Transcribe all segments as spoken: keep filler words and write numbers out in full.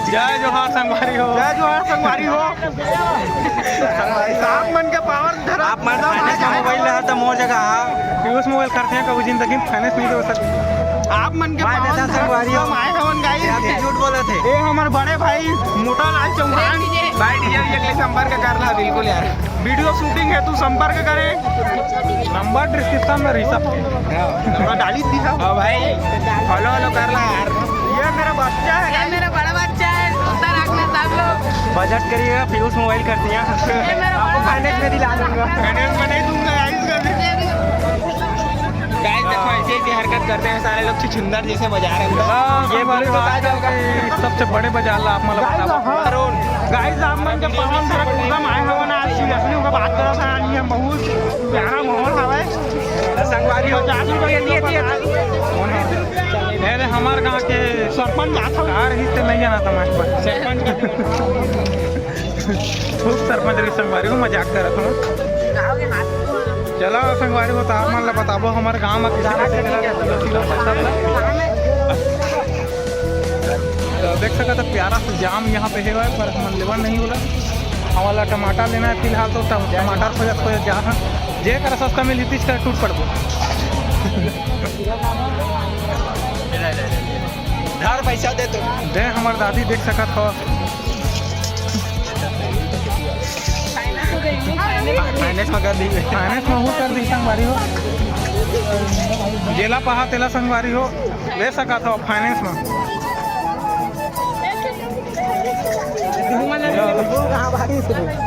जय जोहार संगवारी हो। जय जोहार संगवारी हो। आप मन के पावन धरम आप मन फाइनेंस में मोबाइल रहा त मोर जगह आ। पीयूष मोबाइल करते हैं, कभी जिंदगी में फाइनेंस नहीं दे सकते। आप मन के भाई पावन बेटा धरम संगवारी हो। हम आए हवन गाइस। आप ही झूठ बोलत हे। ये हमर बड़े भाई मोटा लाल चौहान। भाई डीजे अगले संपर्क कर ला बिल्कुल यार। वीडियो शूटिंग हेतु संपर्क करें। नंबर डिस्क्रिप्शन में रही सबके। हाँ, नंबर डाली दी सब। हाँ भाई, फॉलो वॉलो कर ला यार। ये मेरा बच्चा है ये guys। मेरा बड़ा बच्चा है, उधर रखना सब लोग। बजट करिएगा, पीयूष मोबाइल कर दिया। ये मेरा आपको बड़ा फाइनेंस में दिला दूंगा। फाइनेंस में नहीं दूंगा guys कभी। गाइस देखो, ऐसे ऐसे हरकत करते हैं सारे लोग, छुछुंदर जैसे बजा रहे हैं। हाँ, ये बात तो आ जाएगा। सबसे बड़े बाजार ला आप मतलब बताओ। अरुण। गाइस, आप मन के पावन धरम पूजा में आए हवन आज, सीरियसली ओकर बात करत हन, आज ये बहुत प्यारा माहौल हवय। संगवारी हो। पचास रुपये ये दिए, दिए, दिए। कौन है? अरे, हमार गांव के सरपंच जात हवे। कार ही से नहीं जाना था मैं पर। सरपंच का खूब सरपंच री संगवारी हो, मजाक करत हूँ। चला संगवारी हो, तो आप मन ला बताबो हमर गांव में किसे किसे चला, चला, चला, चला। तो देख सकत ह प्यारा सा जाम यहाँ पे हेवय, पर हमन लेवन नहीं होला। हमन ला टमाटर लेना है फिलहाल, तो टम-, टमाटर खोजत खोजत जा हन। जे करा सस्ता मिलही, तीस करा टूट पड़बो। धर पैसा दे तो। दे हमर दादी देख सकत हो। फाइनेंस में कर दी। फाइनेंस में वो कर दी संगवारी हो। जेला पहा तेला संगवारी हो, ले सकत हो फाइनेंस में।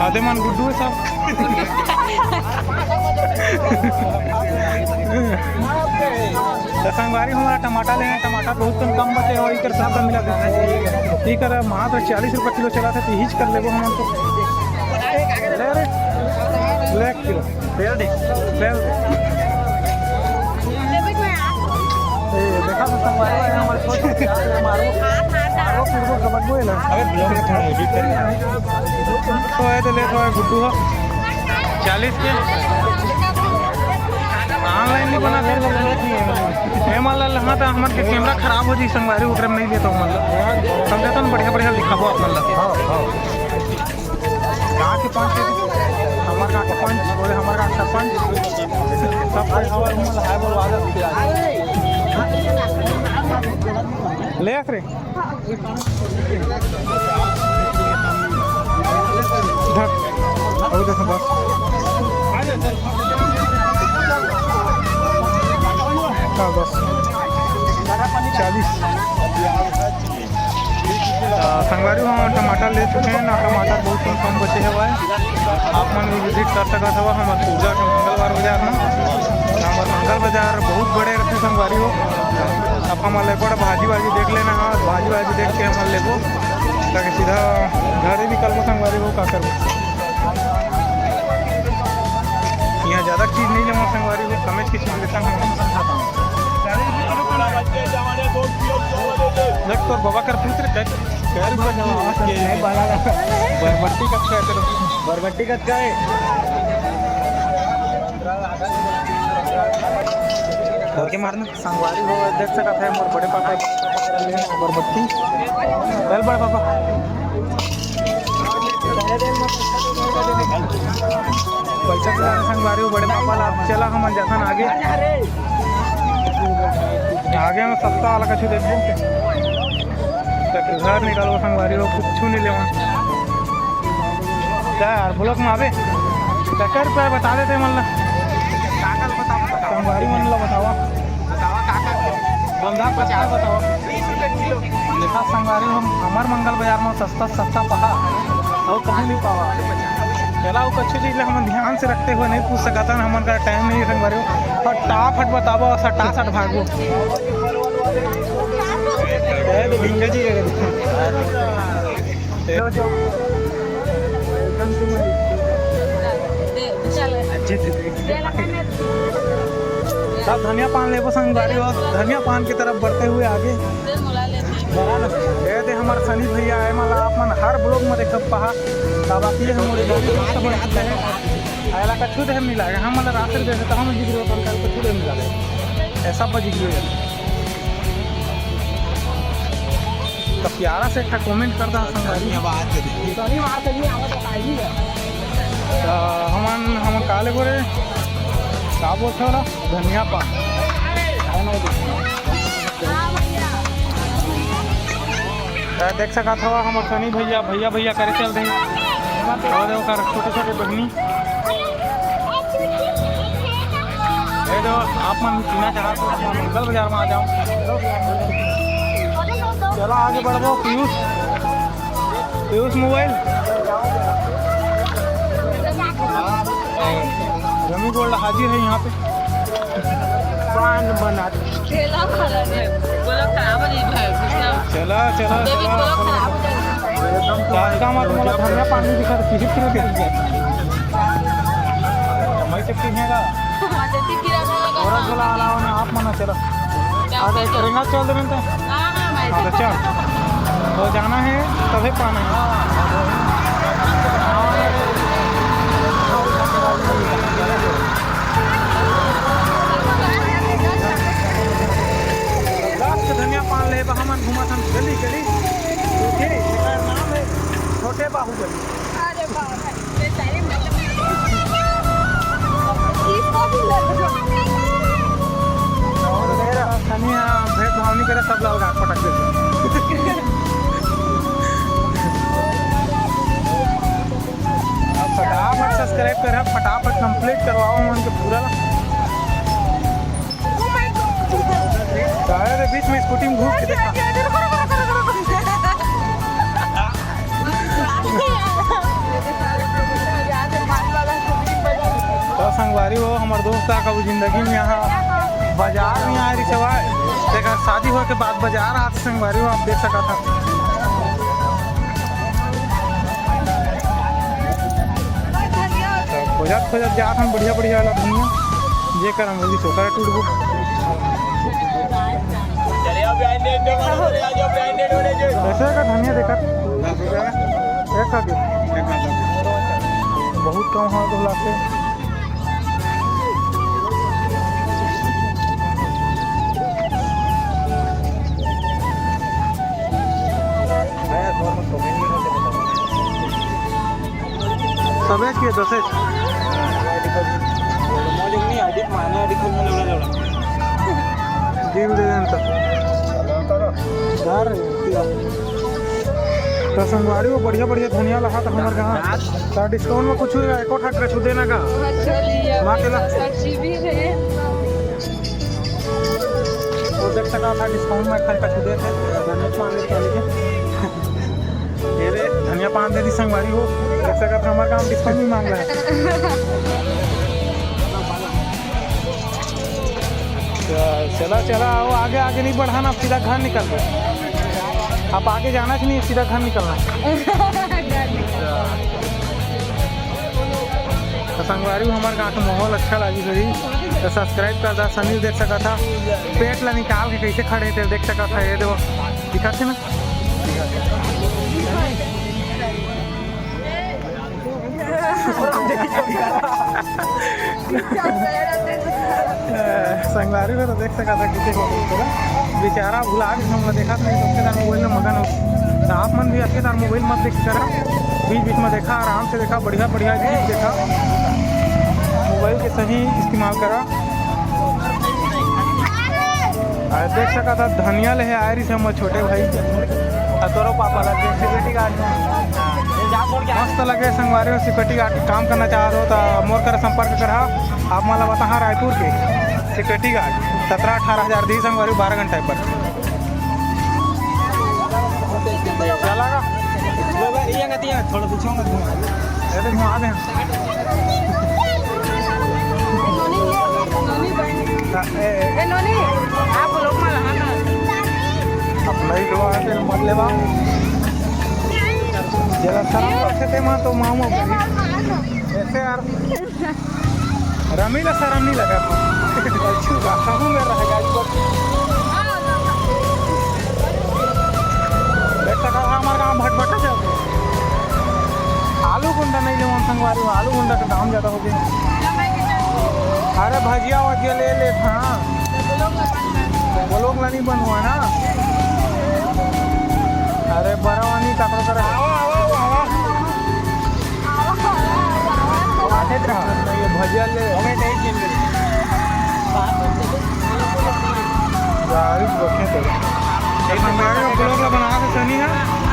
आधे मन गुड्डू है सब। तो संगवारी हमारा टमाटर लेना, टमाटर बहुत कम, कम बचे हो, इकर सस्ता मिला था। इकर मात्र चालीस रुपये किलो चला था, तो हिच कर लेबो हमन तो। ले रे, ले एक किलो। ले दे, ले दे। ए, देखा तो संगवारी भाई, हमारे छोटे से मारो, मारो, फिर वो समझ में ना। अबे ब्लॉग में थोड़ा एडिट कर। तो है तो ले थोड़ा गुड्डू हो। चालीस के। ऑनलाइन नहीं बना फिर। ए, मान ला, हाँ, तो हमारे कैमरा खराब हो जी संगवारी, ओकरे में नहीं लेता हूँ, मान ला। समझा था ना, बढ़िया, बढ़िया दिखाबो आप मन ला। हाँ, हाँ। गाँव के पंच, हमारे गाँव के पंच, बोले हमारे गाँव के सरपंच, सब कोई हमारे रूम में हाय बोलवा दे। ले आख रे। धर। और देखो बस। हाँ, बस। चालीस। अ, संगवारी हो, हम टमाटर ले चुके हैं ना, टमाटर बहुत कम, कम बचे हवय। आप मन भी विजिट कर सकत हव हमर खुर्दा के मंगलवार बाजार में। हमर मंगल बाजार बहुत बड़े रहते संगवारी हो। अब हमन ले बड़ भाजी वाजी देख लेना है, भाजी वाजी देख के हमन लेबो, ताकि सीधा घरे निकलबो संगवारी हो, का करबो। यहाँ ज्यादा चीज नहीं लेबो संगवारी हो, कमेच के चीज लेता हूँ। देख तोर बाबा कर पूछ रहे, कै, कै रुपया के बरबट्टी कब का है तेरे? बरबट्टी कब का है? और क्या मारना? संगवारी हो, देख सकत है मोर बड़े पापा बरबट्टी। चल बड़े पापा। पैसा चला संगवारी हो, बड़े पापा ला। चला हमन जाथन आगे। आगे में सस्ता वाला कछु देखबो। तक घर निकालबो संगवारी हो, कुछ नहीं लेवा। क्या यार, ब्लॉग में आवे? टक्कर पर बता देते मन ला। संगवारी मन ला बतावा। बतावा का का? बंधा पचास बतावा। देखा संगवारी, हम हमार मंगल बाजार में सस्ता सस्ता पहा, और कहीं नहीं पावा। चला, वो कच्चे चीज ला हम ध्यान से रखते हुए नहीं पूछ सकता, हमन का टाइम नहीं है संगवारी। फटाफट बतावा, सटासट भागो। ए, तो भिंगा जी है। Welcome to my सब धनिया पान लेबो संगवारी हो, धनिया पान की तरफ बढ़ते हुए आगे। ये दे हमारे सनी भैया है, मतलब आप मन हर ब्लॉग में देखब पहा, तब आप ये हम आयला कछु दे मिला है, हम मतलब रात से जैसे तो हम जिगरी होता है, कल कछु दे मिला है, ऐसा पर जिगरी हो जाता है। प्यारा से एक ठा comment कर दा संगवारी। धन्यवाद। त हमन, हमन का लेबो रे? का बोलथे ओला? धनिया पान। त देख सकत हव, हमर सनी भैया, भैया, भैया करे चल रही। अउ ओकर छोटे, छोटे बहिनी। ए दो, आप मन पीना चाहत हो, आप मन मंगल बाजार में आ जाओ। चलो आगे बढ़बो, पीयूष, पीयूष मोबाइल। रमी गोल्ड हाजिर है यहाँ पे। पान बना। ठेला वाला ने बोला खराब नहीं भाई, दूसरा। चला, चला, बेबी चला। बोला खराब हो जाएगा। काका मत मोला धनिया पान नहीं दिखा, तो किसी तरह के दिखा। मैं चक्की है का? हाँ, जैसे गिरा था लगा और था। झोला अलावा ना, आप मना चला। क्या आज एक होता है? रेंगा चल दे मिलते हैं। हाँ, हाँ, मैं हाँ, तो चल। तो जाना है, तभी पाना है। लास्ट धनिया पान ले बा, हमन घूमत हन गली गली। ठीक है, एकर नाम है छोटे बाहुबली। अरे बाप रे, बेचारे मतलब इसको भी लग गया। और मेरा धनिया भेदभाव नहीं करे, सब लोग आग पटक देते। अब फटाफट subscribe करा, फटाफट complete करवाओ उनके पूरा। सारे के बीच में स्कूटी में घुस के देखा। तो संगवारी हो, हमर दोस्त आ कबू जिंदगी में यहाँ बाजार में आए रिचवा। देखा, शादी होए के बाद बाजार आत संगवारी हो, आप देख सकत हव। खोजत खोजत जात हन बढ़िया बढ़िया वाला धनिया, जेकर अंगुली सोकर टूटबो। ऐसे का धनिया देखा, एक का के बहुत कम हो तो लागते। सबे के दसे। दिल दे देन त। यार, त संगवारी हो, बढ़िया बढ़िया धनिया लहा त हमर कहाँ। त discount में कुछ एको ठा कुछ देना का? अच्छा, लिया। माँ के ला। सच्ची भी है। तो देख सका था, discount में खर कछु देथे, धनिया पान ले चल के। ये रे, धनिया पान दे दी संगवारी हो, देख सका था, हमारे काम discount भी मांग रहा है। चला, चला, आओ, आगे, आगे नहीं बढ़ाना, सीधा घर निकल गए। आप आगे जाना ही नहीं, सीधा घर निकलना। तो संगवारी हो, हमारे गाँव के माहौल अच्छा लगी रही, तो subscribe कर दा। सनी देख सका था, पेट ला निकाल के कैसे खड़े थे, देख सका था, ये देखो, दिखाते ना। संगवारी हो तो देख सका था किसी को, बेचारा भुला के हम देखा नहीं, सबके तार मोबाइल में मगन हो। तो आप मन भी अतके तार मोबाइल मत देख करा, बीच बीच में देखा, आराम से देखा, बढ़िया बढ़िया चीज देखा, मोबाइल के सही इस्तेमाल करा। अरे देख सका था, धनिया ले आए रही हमर छोटे भाई, आ तोरो पापा ला देख, security guard। मस्त लगे संगवारी हो, security guard के काम करना चाहत हो तो मोर कर संपर्क करा। आप मन ला बताहा रायपुर के security guard सत्रह अठारह हजार दी संगवारी, बारह घंटा पर। चला गा। थोड़ा पीछे होंगे। अरे, वहाँ आ गए। ए, ए, ए। ए, नोनी, आप लोग में रहा ना। अपना ही लोग आके मत लेवा। जरा शर्म रखे ते माँ तो मामा ए, बोली। मामा, आ ना। ऐसे यार। रमी ला शर्म नहीं लगा। अच्छी बात, कहूँ में रहेगा, इस बार। देख सका था, हमारे गाँव भटभटा चल रहे। आलू गुंडा नहीं लेवन संगवारी, आलू गुंडा का दाम ज्यादा हो गया। अरे भजिया वजिया ले ले था। वो लोग ला नहीं बनवा ना। अरे बड़ा वाली काकरो करे। आवा, आवा, आवा, आवा। आते रहा। ये भजिया ले। हमें नहीं चिंता। गाड़ी बखे तो। एक नंबर का ब्लॉग ला बना के सनी है।